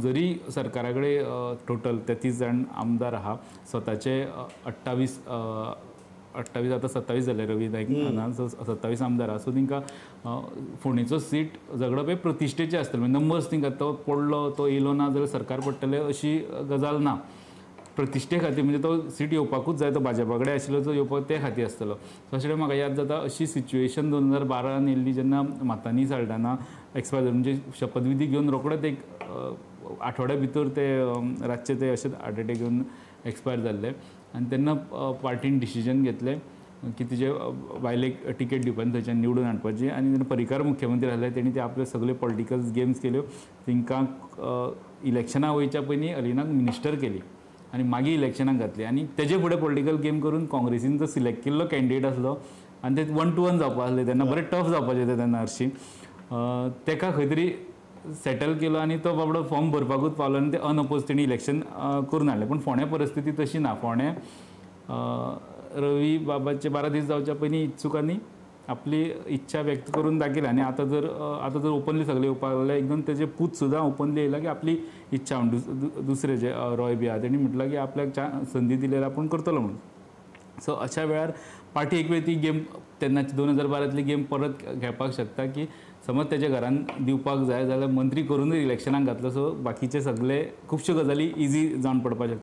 जरी सरकारा कडेन टोटल 33 जाण आमदार आहा, स्वताचे 28 आतां 27 जाले, रवी नायक 27 आमदार आहा. सो तांकां फोंडेचो सीट झगडप हे प्रतिश्ठेचें आसतलें, म्हणजे नंबर्स तांकां तो पडलो तो येयलो ना जाल्यार सरकार पडटलें अशी गजाल ना. प्रतिश्ठे खातीर म्हणजे तो सीट येवपाकूच जाय, तो भाजपा कडेन आशिल्लो जो येवपाक ते खातीर आसतलो. तशें म्हाका याद जाता अशी सिच्युएशन 2012 येयल्ली जेन्ना मातानी साल्डाना एक्सपायर, म्हणजे शपथविधी घेवन रोखडेच एक आठवड्या भितर ते रातचे ते अशेंच हार्ट एटॅक घेवन एक्सपायर जाल्ले. आनी तेन्ना पार्टीन डिसिजन घेतलें की तिजे बायलेक टिकेट दिवपाक थंयच्यान निवडून हाडपाची. आनी जेन्ना पर्रीकार मुख्यमंत्री आसले तेणी ते आपले सगळे पॉलिटिकल गेम्स केल्यो, तांकां इलेक्शनां वयच्या पयलीं अलिनाक मिनिस्टर केली आनी मागीर इलेक्शनाक घातली. आनी तेजे फुडें पॉलिटिकल गेम करून काँग्रेसीन जो सिलेक्ट केल्लो कॅन्डिडेट आसलो आनी ते 1 to 1 जावपा आसले तेन्ना, बरें टफ जावपाचें तें तेन्ना हरशीं, तेका खंय तरी सेटल केलो आनी तो बाबडो फॉर्म भरपाकूच पावलो आनी ते अनअपोज तेणी इलेक्शन करून हाडलें. पूण फोंड्या परिस्थिती तशी ना. फोंड्या रवी बाबाचे 12 दीस जावच्या पयलीं इत्सुकांनी आपली इच्छा व्यक्त करून दाखयली. आनी आतां जर ओपनली सगळे येवपाक लागले, एकदम तेजे पूत सुद्दां ओपनली येयला की आपली इच्छा म्हण दुसरे जे रॉय बी आहा तेणी म्हटलां की आपल्याक संदी दिली जाल्यार आपूण करतलो म्हणून. सो अशा वेळार पार्टी एक वेळ ती गेम तेन्नाची 2012तली गेम परत घेवपाक शकता की समज तेच्या घरान दिवपाक जाय जाल्यार मंत्री करूनय इलेक्शनाक घातलो, सो बाकीचे सगळे खुबश्यो गजाली इजी जावन पडपाक शकता.